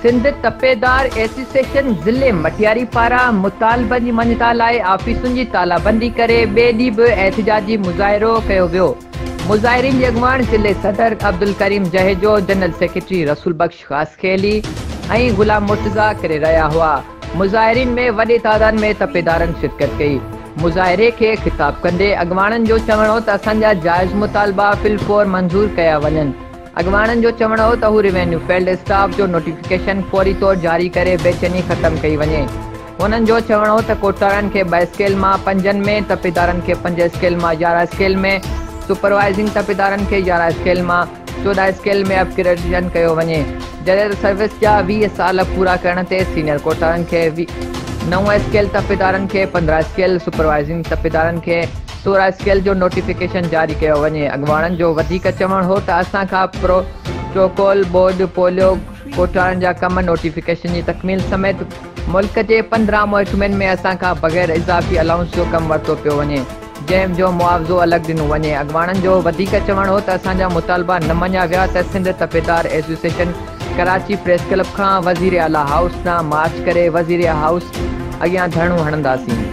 سنڌ تپيدار ايسوسيئيشن ضلعي مٽياري پاران مطالبن جي مڃتا لاء آفيسن جي تالابندي ڪري ٻئي ڏينهن به احتجاجي مظاهرو ڪيو ويو. مظاهرين جي اڳواڻ ضلعي صدر عبدالڪريم جهيجو، جنرل سيڪريٽري رسول بخش خاصخيلي ۽ غلام مرتضيٰ ڪري رهيا هئا. مظاهرين ۾ وڏي تعداد ۾ تپيدارن شرڪت ڪئي. مظاهري کي خطاب ڪندي اڳواڻن جو چوڻ هو ته اسان جا جائز مطالبا في الفور منظور ڪيا وڃن. اڳواڻن جو چوڻ هو ته هو روينيو فيلڊ اسٽاف جو نوٽيفڪيشن فوري طور جاري ڪري بيچيني ختم ڪئي وڃي. هنن جو چوڻ هو ته ڪوٽارن کي ٻه اسڪيل مان پنجن ۾، تپيدارن کي پنج اسڪيل مان 11 اسڪيل ۾، سپروائيزنگ تپيدارن کي 11 اسڪيل مان 14 اسڪيل ۾ اپ گريڊيشن ڪيو وڃي جڏهن ته سروس جا 20 سال پورا ڪرڻ تي سينيئر ڪوٽارن کي نو اسڪيل، تپيدارن کي 15 اسڪيل، سپروائيزنگ تپيدارن کي 16 اسڪيل جو نوٽيفڪيشن جاري ڪيو وڃي. اڳواڻن جو وڌيڪ چوڻ هو ته اسان کان پروٽوڪول، ٻوڏ، پوليو، ڪوٽارن جا ڪم، نوٽيفڪيشن جي تڪميل سميت ملڪ جي 15 محڪمن ۾ اسان کان بغير اضافي الائونس جو ڪم ورتو پيو وڃي جنهن جو معاوضو الڳ ڏنو وڃي. اڳواڻن جو وڌيڪ چوڻ هو ته اسان جا مطالبا نه مڃيا ويا ته سنڌ تپيدار ايسوسيئيشن ڪراچي پريس ڪلب کان وزير اعليٰ هائوس ڏانهن مارچ ڪري وزير هائوس اڳيان ڌرڻو هڻنداسين.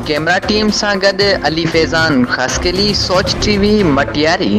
ڪئميرا ٽيم سان گڏ علي فيضان خاصخيلي، سوچ ٽي وي، مٽياري.